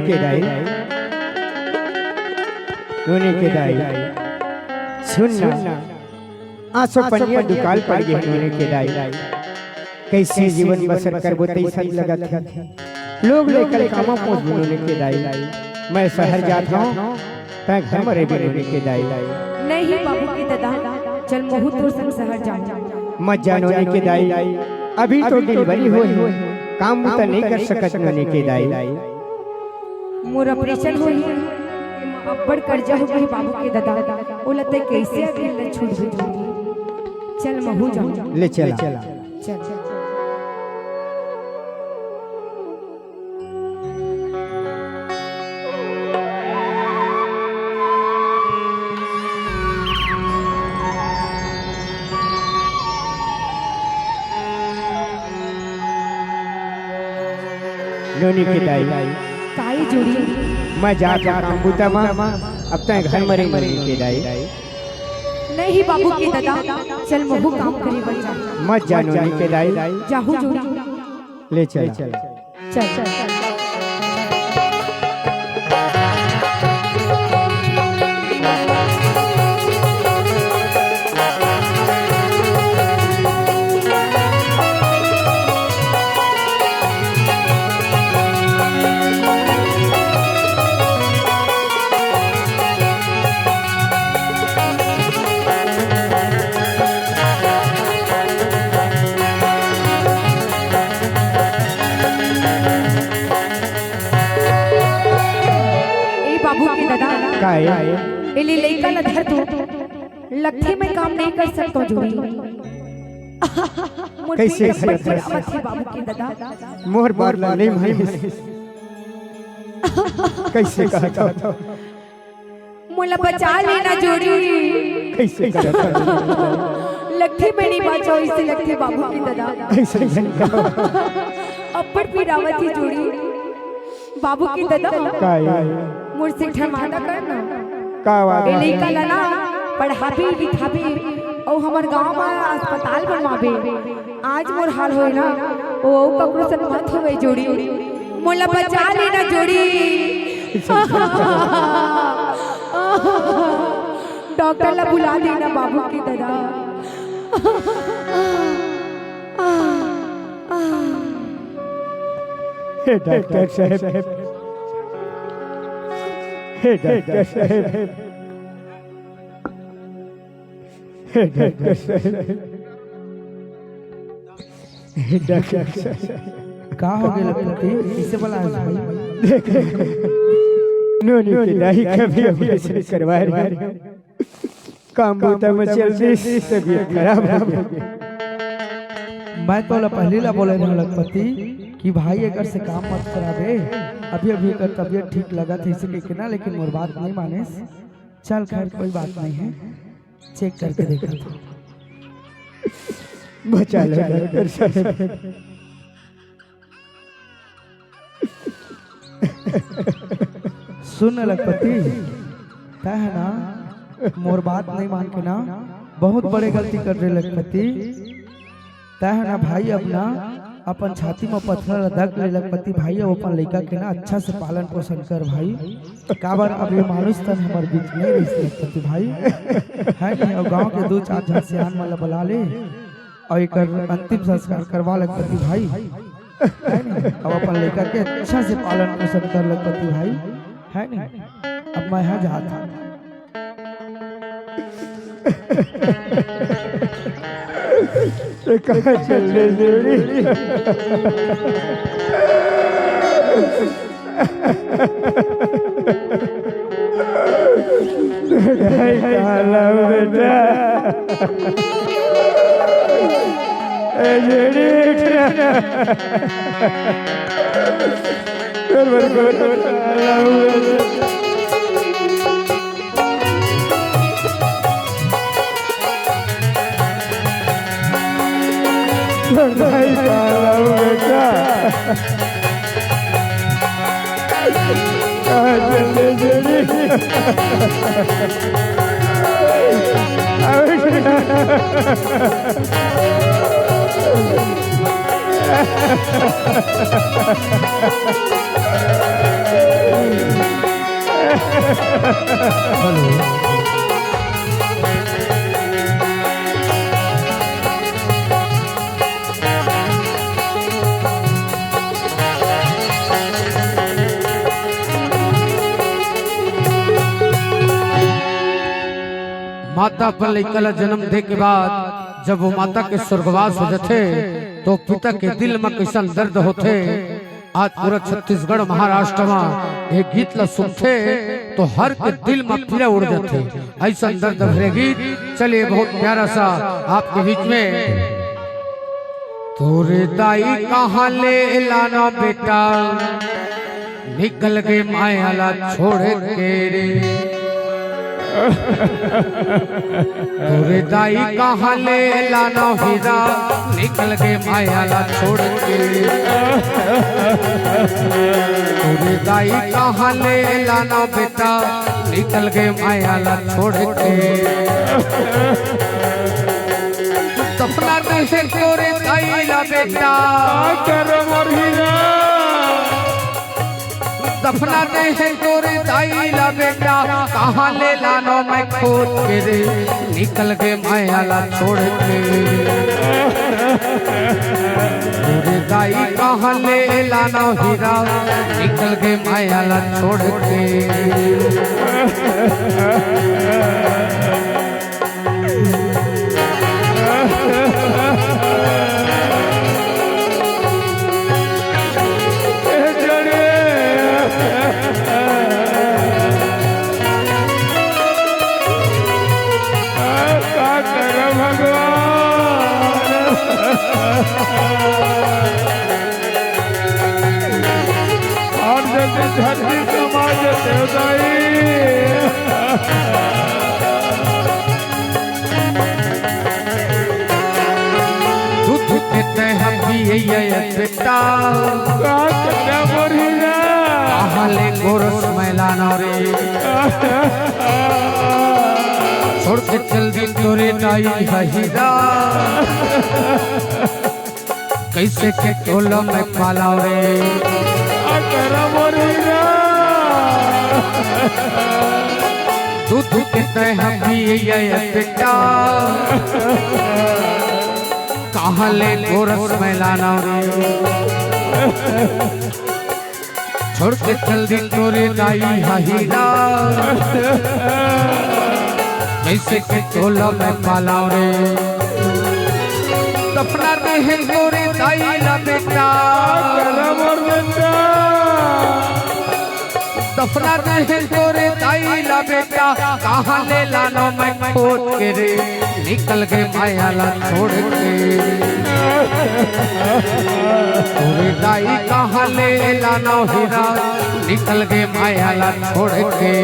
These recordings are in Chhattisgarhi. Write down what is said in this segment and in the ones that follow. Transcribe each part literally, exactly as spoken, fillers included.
के दाई, नोनी के दाई, सुन ना, आंसू पनिया दुकाल पड़ गे नोनी के दाई। कइसे जीवन बसर करबो तइसन लगत हे। लोग ले कल कामा पहुंचबो नोनी के दाई। मैं शहर जात हंव, तैं घर म रहिबे नोनी के दाई। नहीं बाबू के ददा, चल महूं तोर संग शहर जाहूं। मत जा नोनी के दाई, अभी तो डिलीवरी होय हे, काम बूता नइ कर सकत नोनी के दाई। मोर ऑपरेशन होही, अब्बड़ करजा हो गे बाबू के ददा, ओला तैं कइसे अकेल्ला छूट भेजबे? चल महूं जाहूं। ले चला। चल। नोनी के दाई। काई जुड़ी? मैं जात हंव काम बूता म, अब तैं घर म रह नोनी के दाई। नहीं बाबू के ददा, चल महूं काम करे बर जाहूं। मत जा नोनी के दाई। जाहूं जुड़ी। ले चला। चल, चल। ए बाबू के ददा। का ए? ए ले लइका ला धर तो। लगथे मैं काम नइ कर सकत हंव जुड़ी। मोर कइसे पेट अब्बड़ करत हस? पिरावत हे बाबू के ददा। मोर बात ला नइ मानिस। कइसे कहत हस? मोला बचा ले ना जुड़ी। कइसे करत हस? लगथे मैं नइ बांचंव, अइसे लगथे बाबू के ददा। कइसे करत हस? अब्बड़ पिरावत हे जुड़ी। बाबू के ददा। का ए? मोर से एक ठन वादा कर ना। का वादा? ए लइका ला ना पढ़ाबे, लिखाबे, अउ हमर गांव म अस्पताल बनवाबे। आज मोर हाल होय ना, ओ ककरो संग मत होवय जुड़ी। मोला बचा ले ना जुड़ी। डॉक्टर ला बुला दे ना बाबू के ददा। हे डॉक्टर साहब, हे डॉक्टर साहब, हे डॉक्टर साहब, हे डॉक्टर साहब। का हो गे लखपति? कइसे बलाय हस भाई? देख, नोनी के दाई कभी ऑपरेशन करवाय रहे। काम बूता म चल दिस, तबीयत खराब हो गे। मैं तोला पहिली ला बोले रहेंव लखपति कि भाई एकर से काम मत कराबे, अभी अभी एकर तबीयत ठीक लगत हे अइसे कहिके ना, लेकिन मोर बात नइ मानिस। चल खैर कोई बात नइ हे, चेक करके देखत हंव। बचा लो डॉक्टर साहब। सुन न लखपति, तैं ह ना मोर बात नइ मान के ना बहुत बड़े गलती कर डरे लखपति। तैं ह ना भाई अब ना अपन छाती म पथरा रख ले लखपति भाई, अउ अपन लइका के ना अच्छा से पालन पोषण कर भाई। काबर अब ए मानुष तन हमर बीच नइ रहिस लखपति भाई, हे नहीं? अउ गांव के दू चार झन सियान मन ला बला ले। अउ एकर अंतिम संस्कार करवा लखपति भाई, हे नहीं? अब अपन लइका के अच्छा से पालन पोषण कर लखपति भाई, हे नहीं? अब मैं ह जात हंव। ते कहां चल दे जुड़ी? भाई कहां लाऊं बेटा? ए जुड़ी, उठ ना। हेलो। माता अपन लइका ला जन्म दे के बाद जब वो माता के स्वर्गवास हो जाथे, तो पिता के दिल म कइसन दर्द होथे। आज पूरा छत्तीसगढ़, महाराष्ट्र म ये गीत ला सुनथे, तो हर के दिल म पीड़ा उड़ जाथे। अइसन दर्द भरे गीत। चलिए, बहुत प्यारा सा आपके बीच में। तोरे दाई कहाँ ले लाना बेटा, निकल गे माया ला छोड़ के रे। तोरे दाई कहाँ ले लाना हीरा, निकल गे माया ला छोड़ के। तोरे दाई कहाँ ले लाना बेटा, निकल गे माया ला छोड़ के। सपना देहे तोरे दाई ला बेटा। का करम मोर हीरा। सपना देहे तोरे दाई ला बेटा, कहाँ ले लानो मैं खोज के रे, निकल गे माया ला छोड़ के। तोरे दाई कहाँ ले लानो हीरा, निकल गे माया ला छोड़ के। और जल्दी धरती समाज देवदाई। दूध के तय हम पिए ये बेटा। का करना मोर हीरा। कहाँ ले गोरस मैलाना रे। छोड़ के चल दी तोरे दाई हहीरा। कैसे के टोलो में पालाव रे। अगर मोर हीरा। दूध के तय हम पिए ये बेटा। कहाँ ले गोरस मैलाना रे। छोड़ के चल दी तोरे दाई हहीरा। कैसे के टोला में पालाव रे। सपना देहे तोरे दाई ला बेटा। करम मोर बेटा। सपना देहे तोरे दाई ला बेटा। कहाँ ले लानो मैं खोज के रे। निकल गे माया ला छोड़ के। तोरे दाई कहाँ ले लानो हीरा, निकल गे माया ला छोड़ के।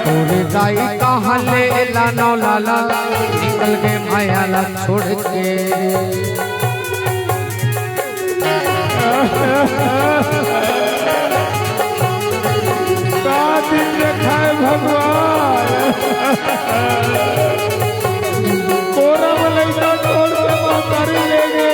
तोरे दाई कहाँ ले लानो लाला, निकल गे माया ला छोड़ के। का दिन देखाय भगवान, कोरा में लइका छोड़ के महतारी ले गे।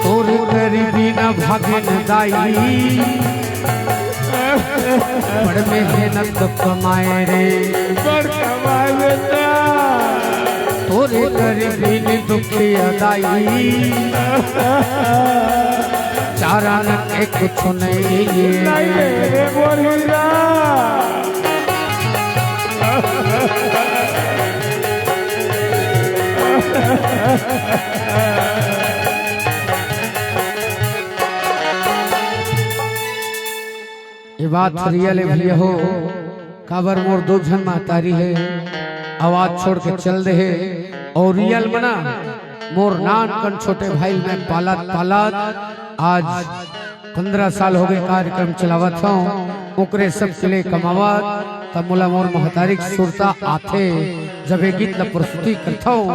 तोर करी बिना भागिन दाई, बड़ मेहनत कमाए रे। बड़ कमाए बेटा। तोर करी बिन दुखिया दाई, चारा न के कुछ नहीं। नहीं रे मोर हीरा। ये बात रियल हे भैया हो, काबर मोर दो झन महतारी हे, आवाज छोड़ के चल दे हे, और रियल म ना मोर नानकन छोटे भाई मैं पालत पालत आज पंद्रह साल हो गए कार्यक्रम चलावत हूँ, ओकरे सबके लिए कमावत, तब मोला मोर महतारी के सुरता आथे, जब ये गीत ला प्रस्तुति करता हूँ।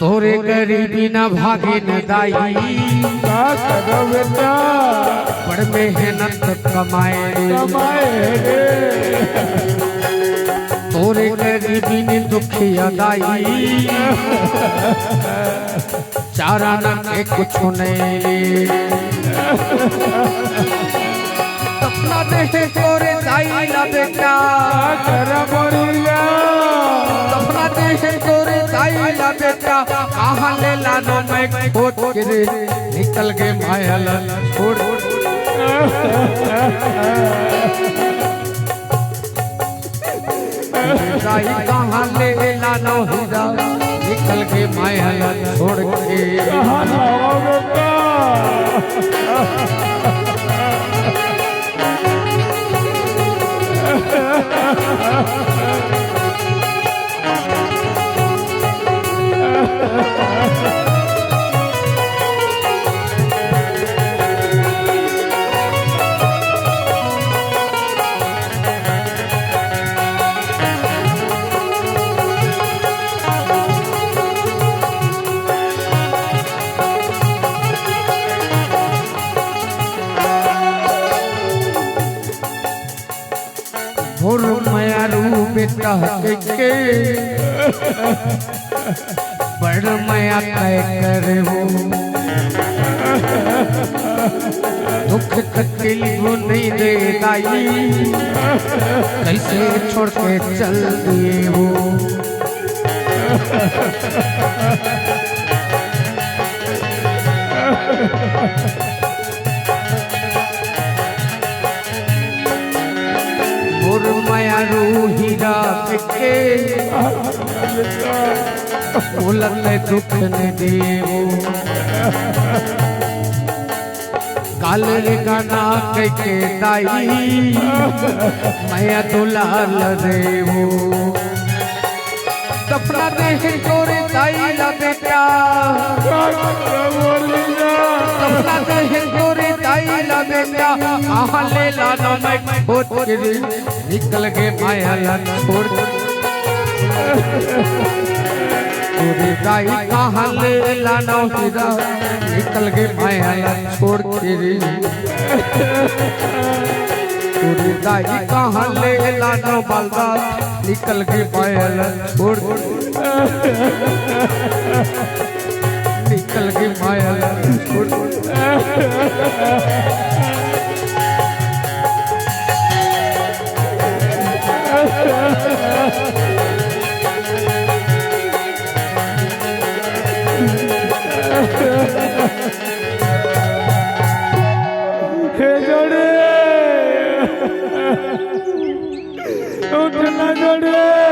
तोरे गरीबी न भागिन दाई, का करब बेटा? बड़ मेहनत कमाए रे। कमाए रे। तोरे गरीबी ने दुखिया दाई, चारा न के कुछ नहीं रे। सपना देहे तोरे दाई ला बेटा। का करब मोरी ला? सपना देहे तोरे दाई ला बेटा। कहाँ ले लानो मैं खोज के रे, निकल गे माया ला छोड़। दाई कहाँ ले लानो हीरा, निकल गे माया ला छोड़ के। कहाँ लावा बेटा? मोर मयारू बेटा के बड़ मया तय करबो, दुख तकलीफ नहीं दे दाई, कैसे छोड़ के चल दिए वो। मोर मयारू हीरा के बोलत दुख न देवो। काल रे गाना कह के दाई, मया दुलार देवो। सपना देहे तोरे दाई ला बेटा। सपना देहे तोरे दाई ला बेटा। कहाँ ले लाना मैं खोज के रे, निकल गे माया ला छोड़। तोरे दाई कहाँ ले लाना हीरा, निकल गे माया ला छोड़ के रे। तोरे दाई कहाँ ले लानो बालदा, निकल गे माया ला छोड़। निकल गे माया ला छोड़। हे जोड़े, उठना जोड़े।